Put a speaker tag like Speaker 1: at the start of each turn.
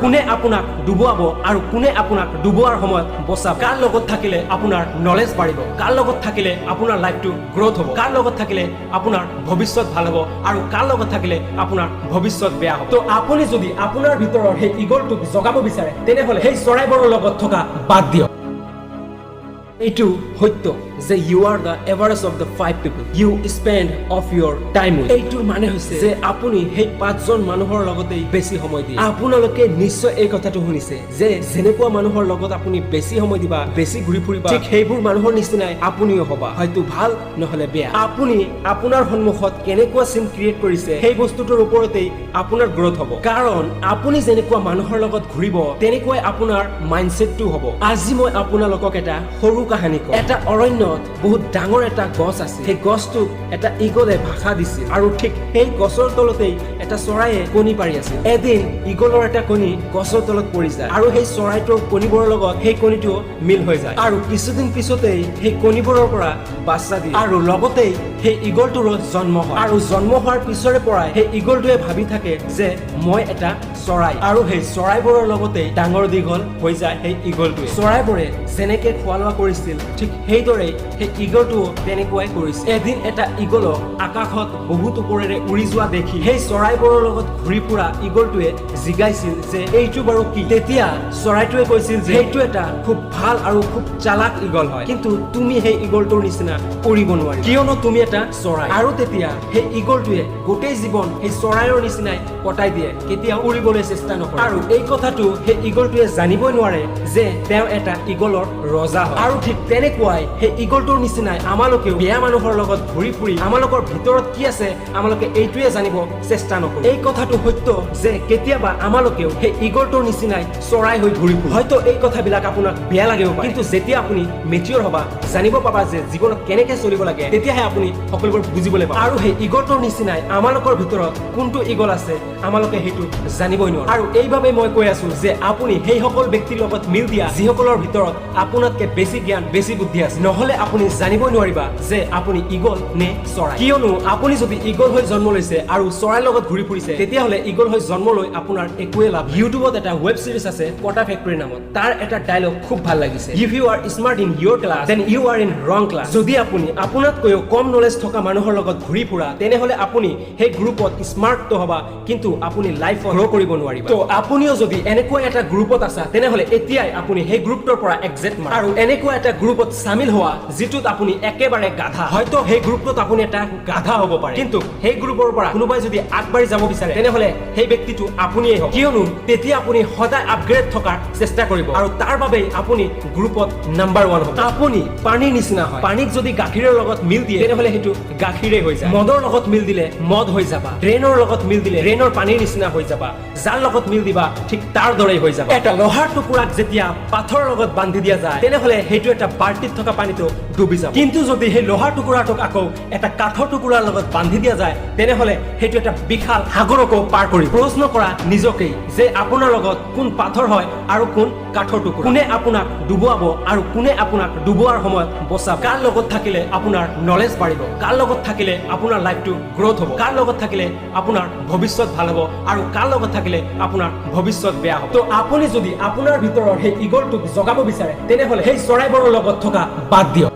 Speaker 1: কোনে আপোনাক ডুবোৱাব আৰু কোনে আপোনাক ডুবোৱাৰ সময়ত বচাব? কাৰ লগত থাকিলে আপোনাৰ নলেজ বাঢ়িব? কাৰ লগত থাকিলে আপোনাৰ লাইফটো গ্ৰ'থ হ'ব? কাৰ লগত থাকিলে আপোনাৰ ভৱিষ্যত ভাল হ'ব আৰু কাৰ লগত থাকিলে আপোনাৰ ভৱিষ্যত বেয়া হ'ব? তো আপুনি যদি আপোনাৰ ভিতৰৰ সেই ইগলটোক জগাব বিচাৰে, তেনেহ'লে সেই চৰাইবোৰৰ লগত থকা বাদ দিয়ক। এইটো সত্য যে you are the average of the five people you spend of your time. এইটোৰ মানে হৈছে যে আপুনি সেই পাঁচজন মানুহৰ লগতেই বেছি সময় দিয়ে। আপোনালোকে নিশ্চয় এই কথাটো শুনিছে যে যেনেকুৱা মানুহৰ লগত আপুনি বেছি সময় দিবা, বেছি ঘূৰি ফুৰিবা, ঠিক সেইবোৰ মানুহৰ নিচিনাই আপুনিও হ'বা, হয়তো ভাল নহ'লে বেয়া। আপুনি আপোনাৰ সন্মুখত কেনেকুৱা চিন ক্ৰিয়েট কৰিছে, সেই বস্তুটোৰ ওপৰতেই আপোনাৰ গ্ৰ'থ হ'ব। কাৰণ আপুনি যেনেকুৱা মানুহৰ লগত ঘূৰিব, তেনেকুৱাই আপোনাৰ মাইণ্ডছেটটো হ'ব। আজি মই আপোনালোকক এটা সৰু কাহানী কওঁ। এটা অৰণ্যত বহুত ডাঙৰ এটা গছ আছিল। সেই গছটোক এটা ইগলে বাসা দিছিল আৰু ঠিক সেই গছৰ তলতেই এটা চৰাইয়ে কণী পাৰি আছিল। এদিন ইগলৰ এটা কণী গছৰ তলত পৰি যায় আৰু সেই চৰাইটোৰ কণীবোৰৰ লগত সেই কণীটো মিল হৈ যায় আৰু কিছুদিন পিছতেই সেই কণীবোৰৰ পৰা বাচ্চা দিয়ে আৰু লগতেই সেই ইগলটোৰো জন্ম হয়। আৰু জন্ম হোৱাৰ পিছৰে পৰাই সেই ইগলটোৱে ভাবি থাকে যে মই এটা চৰাই আৰু সেই চৰাইবোৰৰ লগতেই ডাঙৰ দীঘল হৈ যায় সেই ইগলটোৱে। চৰাইবোৰে যেনেকে খোৱা লোৱা কৰিছিল, ঠিক সেইদৰেই সেই ইগলটোও তেনেকুৱাই কৰিছিল। এদিন এটা ইগলক আকাশত বহুত ওপৰেৰে উৰি যোৱা দেখি সেই চৰাইবোৰৰ লগত ঘূৰি ফুৰা ইগলটোৱে জিগাইছিল যে এইটো বাৰু কি? তেতিয়া চৰাইটোৱে কৈছিল যে সেইটো এটা খুব ভাল আৰু খুব চালাক ইগল হয়, কিন্তু তুমি সেই ইগলটোৰ নিচিনা উৰিব নোৱাৰি, কিয়নো তুমি এটা চৰাই। আৰু তেতিয়া সেই ইগলটোৱে গোটেই জীৱন সেই চৰাইৰ নিচিনাই কটাই দিয়ে, কেতিয়াও উৰিবলৈ চেষ্টা নকৰে। আৰু এই কথাটো সেই ইগলটোৱে জানিবই নোৱাৰে যে তেওঁ এটা ইগলৰ ৰজা হয়। আৰু ঠিক তেনেকুৱাই সেই ইগলটোৰ নিচিনাই আমালোকেও বেয়া মানুহৰ লগত ঘূৰি ফুৰি আমালোকৰ ভিতৰত কি আছে, আমালোকে এইটোৱে জানিব চেষ্টা নকৰোঁ। এই কথাটো সত্য যে কেতিয়াবা আমালোকেও সেই ইগলটোৰ নিচিনাই চৰাই হৈ ঘূৰি ফুৰো। হয়তো এই কথাবিলাক আপোনাক বেয়া লাগিব পাৰে, কিন্তু যেতিয়া আপুনি মেচিয়ৰ হ'বা, জানিব পাবা যে জীৱনত কেনেকে চলিব লাগে, তেতিয়াহে আপুনি সকলোবোৰ বুজিবলৈ পাব। আৰু সেই ইগলটোৰ নিচিনাই আমালোকৰ ভিতৰত কোনটো ইগল আছে, আমালোকে সেইটো জানিবই নোৱাৰো। আৰু এইবাবে মই কৈ আছো যে আপুনি সেইসকল ব্যক্তিৰ লগত মিল দিয়া, যিসকলৰ ভিতৰত আপোনাতকে বেছি জ্ঞান, বেছি বুদ্ধি আছে। নহ'লে আপুনি জানিবই নোৱাৰিবা যে আপুনি ইগল নে চৰাই। কিয়নো আপুনি যদি ইগল হৈ জন্ম লৈছে আৰু চৰাইৰ লগত ঘূৰি ফুৰিছে, তেতিয়াহ'লে ইগল হৈ জন্ম লৈ আপোনাৰ একোৱে লাভ নাই। ইউটিউবত এটা ৱেব চিৰিজ আছে কটা ফেক্টৰীৰ নামত। তাৰ এটা ডায়লগ খুব ভাল লাগিছে, "If you are smart in your class, then you are in wrong class." যদি আপুনি আপোনাতকৈও কম নলেজ থকা মানুহৰ লগত ঘূৰি ফুৰা, তেনেহ'লে আপুনি সেই গ্ৰুপত স্মাৰ্টটো হ'বা, কিন্তু আপুনি লাইফত গ্ৰ' কৰিব নোৱাৰিব। তো আপুনিও যদি এনেকুৱা এটা গ্ৰুপত আছা, তেনেহ'লে এতিয়াই আপুনি সেই গ্ৰুপটোৰ পৰা এক্সিট মাৰা আৰু এনেকুৱা এটা গ্ৰুপত চামিল হোৱা, যিটোত আপুনি একেবাৰে গাধা। হয়তো সেই গ্ৰুপটোত আপুনি এটা গাধা হ'ব পাৰে, কিন্তু সেই গ্ৰুপৰ পৰা কোনোবাই যদি আগবাঢ়ি যাব বিচাৰে, তেনেহ'লে সেই ব্যক্তিটো আপুনিয়েই হ'ব। কিয়নো তেতিয়া আপুনি সদায় আপগ্ৰেড থকাৰ চেষ্টা কৰিব আৰু তাৰ বাবেই আপুনি গ্ৰুপত নাম্বাৰ ওৱান হ'ব। আপুনি পানীৰ নিচিনা হয়। পানীক যদি গাখীৰৰ লগত মিল দিয়ে, তেনেহ'লে সেইটো গাখীৰে হৈ যায়। মদৰ লগত মিল দিলে মদ হৈ যাবা। ড্ৰেইনৰ লগত মিল দিলে ড্ৰেইনৰ পানীৰ নিচিনা হৈ যাবা। যাৰ লগত মিল দিবা, ঠিক তাৰ দৰেই হৈ যাবা। এটা লোহাৰ টুকুৰাক যেতিয়া পাথৰৰ লগত বান্ধি দিয়া যায়, তেনেহ'লে সেইটো এটা বাল্টিত থকা পানীটো ডুবি যাব। কিন্তু যদি সেই লোহাৰ টুকুৰাটোক আকৌ এটা কাঠৰ টুকুৰাৰ লগত বান্ধি দিয়া যায়, তেনেহ'লে সেইটো এটা বিশাল সাগৰকো পাৰ কৰিব। প্ৰশ্ন কৰা নিজকেই যে আপোনাৰ লগত কোন পাথৰ হয় আৰু কোন কাঠৰ টুকুৰা? কোনে আপোনাক ডুবোৱাব আৰু কোনে আপোনাক ডুবোৱাৰ সময়ত বচাব? কাৰ লগত থাকিলে আপোনাৰ নলেজ বাঢ়িব? কাৰ লগত থাকিলে আপোনাৰ লাইফটো গ্ৰ'থ হ'ব? কাৰ লগত থাকিলে আপোনাৰ ভৱিষ্যত ভাল হ'ব আৰু কাৰ লগত থাকিলে আপোনাৰ ভৱিষ্যত বেয়া হ'ব? তো আপুনি যদি আপোনাৰ ভিতৰৰ সেই ইগলটোক জগাব বিচাৰে, তেনেহ'লে সেই চৰাইবোৰৰ লগত থকা বাদ দিয়ক।